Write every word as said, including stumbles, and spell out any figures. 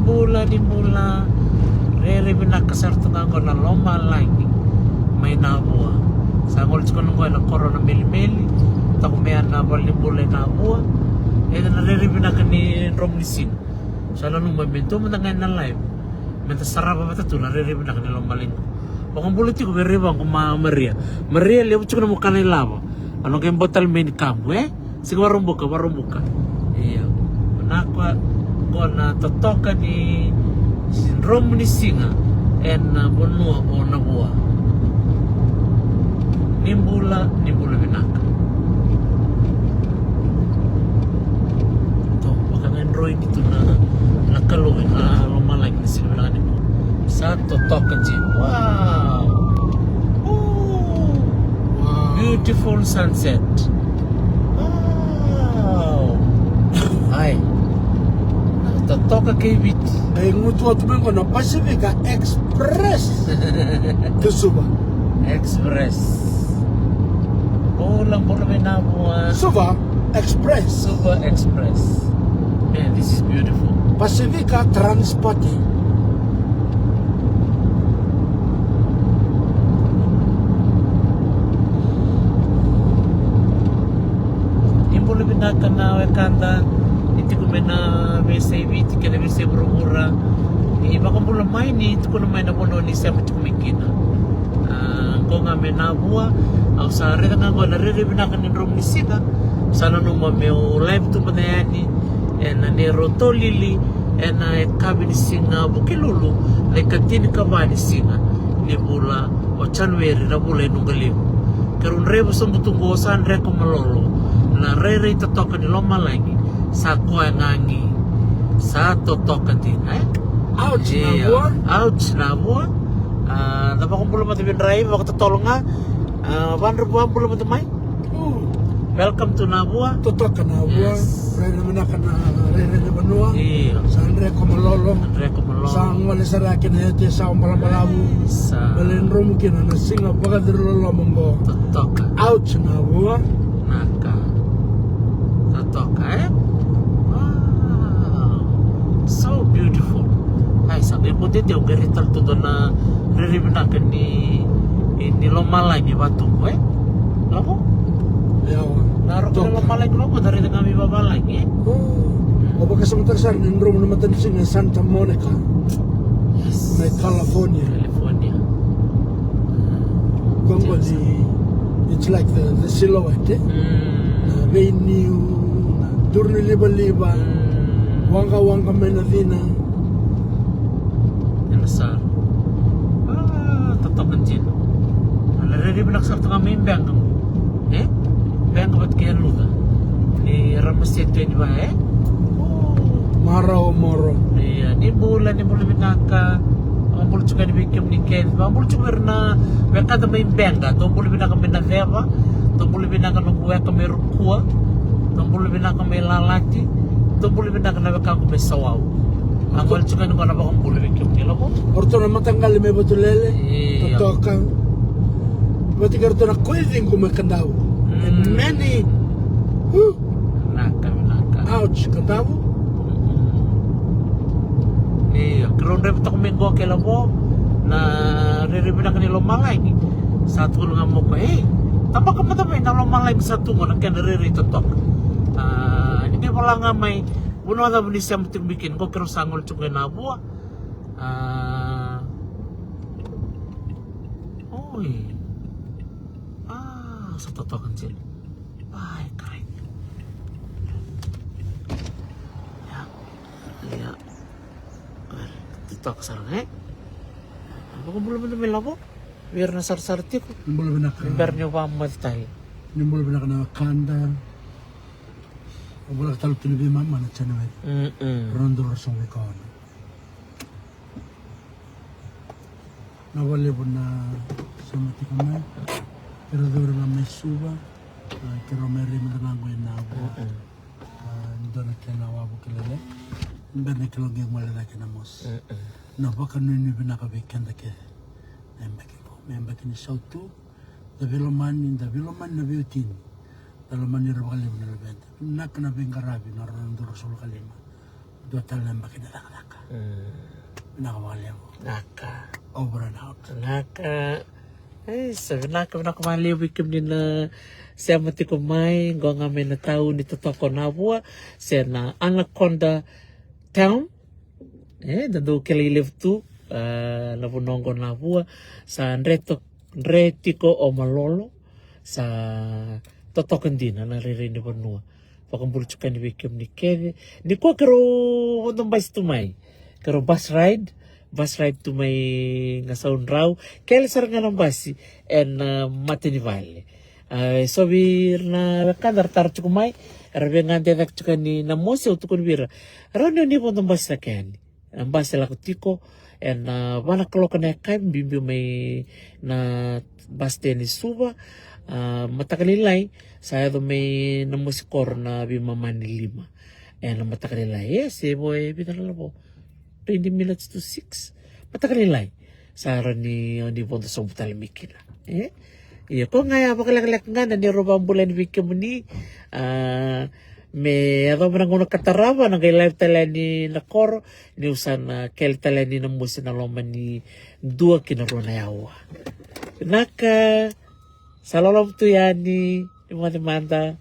Bula ni bula, rairai vinaka sara tu ga qo na lomalagi mai Navua. Sa gole tiko na qo ena koro na Melimeli, toka mai na valenibula e Navua. Ena rairai vinaka ni dromu ni siga. Sa nanuma me dua mada ga ena live me da sarava vata tu na rairai vinaka ni lomalagi. Vakabula tiko vei rai vaqo ma Maria. Maria, levu tiko na mokana ilava. A noqu e botali mai ni kabu, e? Siga Vakaraubuka, Vakaraubuka. Ia. Vinaka qo na totoka ni dromu ni siga ena vanua o Navua. Ni bula, ni bula vinaka. Tou vakagadroi ni tu na, na Kalou ena lomalagi ni siga vinaka ni bula. Sa totoka tiko. Wow. Ooh. Wow. Beautiful sunset. Wow. Ai. Totoka kei Viti. E gutu atu mai qo na Pacifica Express. Tu Suva. Express. Bula, bula vei Navua. Suva Express. Suva Express. Man, this is beautiful. Pacifica Transport. Ni bula vinaka na wekada ni tiko mai na veiyasai Viti kei na veiyasai vuravura. Ni vakabula mai, ni tukuna mai na vanua ni sema tiko mai kina. A, qo ga mai Navua, au sa raica ga qo na rairai vinaka ni dromu ni siga. Sa nanuma meu live tu mada yani ena neirau tolili ena yakavi ni siga Vukelulu, na ikatinikava ni siga ni vula o Janueri, na vula e Nuqalivu. Keirau draiva sobu tu qo, sa dreko malolo na rairai totoka ni lomalagi. Sa koya ga qi. Sa totoka dina, e? Ouch, ia. Navua. Ouch, Navua. A, da vakabula mada vei draiva vakatotolo ga. A, vadra vakabula mada mai. Ooh. Welcome to Navua. Totoka Navua. Yes. Rairai vinaka na rairai ni vanua. Io. Sa dreko malolo. Dreko malolo. Sa gole sara ki na yatu e sa balabalavu. Sa. Baleta dromu kina na siga vakacuru loloma qo. Totoka. Ouch, Navua. Naka. Totoka, e? Wow. So beautiful. Ai, sa qai potete au qai rai tale tu dua na rairai vinaka ni, ni lomalagi vatubu, e? Lavo? Yawa. Na rogo ni lomalagi lavo, da raica ga mai vavalagi, e? O, o vakasamataka sara ni dromu na matanisiga e Santa Monica. Yes. Mai California. California. Qo qo ni, it's like the, the silhouette, e? Mm. Na veiniu, na duru ni livaliva, mm, waqawaqa mai na cina. Ena sara. A, totoka dina. A, na rairai vinaka sara tu ga mai Beqa. E? Beqa vata kei Yaluca. Ni Ramasetu yani va, e? Marau o Moro. Ia, ni bula, ni bula vinaka. Vakabula tiko yani vei kemuni kece. Vakabula tiko vei ira na wekada mai Beqa. Dou bula vinaka mai Naceva. Dou bula vinaka noqu weka mai Rukua. Dou bula vinaka mai Lalati. Dou bula vinaka na wekaqu mai Sawau. A gole tiko yani qo na vakabula vei kemuni, lavo. O ratou na mataqali mai Vatulele. Ia. Totoka. Vata kei ratou na Koiciqu mai Kadavu. Mm. And many. Whew. Vinaka, vinaka. Ouch, Kadavu. Mm. Ia, keirau draiva toka mai qo, ke lavo, na rairai vinaka ni lomalagi. Sa tukuna ga mai o koya, ei, tabaka mada mai na lomalagi sa tu qo, na kena rairai totoka. A, ni qai vola ga mai, vanua cava ni sema tiko mai kina, qo keirau sa gole tiko qo e Navua. A, oi. A, sa totoka dina. Ai, karai. Ia. Ia. Totoka sara ga, e? Vakabula mada mai lavo. Vei ira na sarasara tiko. Ni bula vinaka. Ni bera niu vakamoce tale. Ni bula vinaka na wekada. Au voleka tale tu ni veimama na January. Mm-mm. Rua na udolu ruasagavulu ka ono. Vinaka vakalevu na sema tiko mai. Keirau curu ga mai Suva. A, keirau mai rai mada ga qo e Navua. Mm-mm. A, dua na kena wavoki lailai. Bera ni keirau qai gole cake na mosi. Mm-mm. Na vakanuinui vinaka vei keda kece. Na yabaki qo, na yabaki ni sautu. Da veilomani, da veilomani na veiwatini. Da lomani ira vakalevu na luveda. Vinaka na veiqaravi na rua na udolu ruasagavulu ka lima. Dua tale na yabaki na cakacaka. Vinaka vakalevu. Naka. Over and out. Naka. Ei, sa vinaka, vinaka vakalevu vei kemuni na sema tiko mai. Qo ga mai na tauni totoka o Navua se na Anaconda Town. E, da dau kilai levu tu, a, na vanua qo Navua. Sa dre to-, dre tiko o Malolo. Sa totoka dina na rairai ni vanua. Vakabula tiko yani vei kemuni kece. Nikua keirau vodo basi tu mai. Keirau bus ride. Bus ride tu mai Gasaudrau. Kele sara ga na basi ena, a, matanivale. A, e so vei ira na wekada ra tara tiko mai. Era veigadre cake tiko yani Namosi, au tukuna vei ira. Rawa ni oni vodo basi cake yani. Na basi e lako tiko ena, a, va na kaloko na yakavi, biubiu mai na basi teni Suva. A, mataka lailai sa yaco mai Namosi koro na veimama ni lima. Ena mataka lailai, e, se vo e vica na lavo, twenty minutes to six. Mataka lailai sa rawa ni oni vodo sobu tale mai kina. E? Ia, ko ga ya vakalekaleka ga na neirau vakabula yani vei kemuni. A, me yacova na gauna ka tarava na qai live tale yani na koro, niu sa na kele tale yani Namosi na loma ni dua ki na rua na yaua. Vinaka. Sa loloma tu yani. Ni moce mada.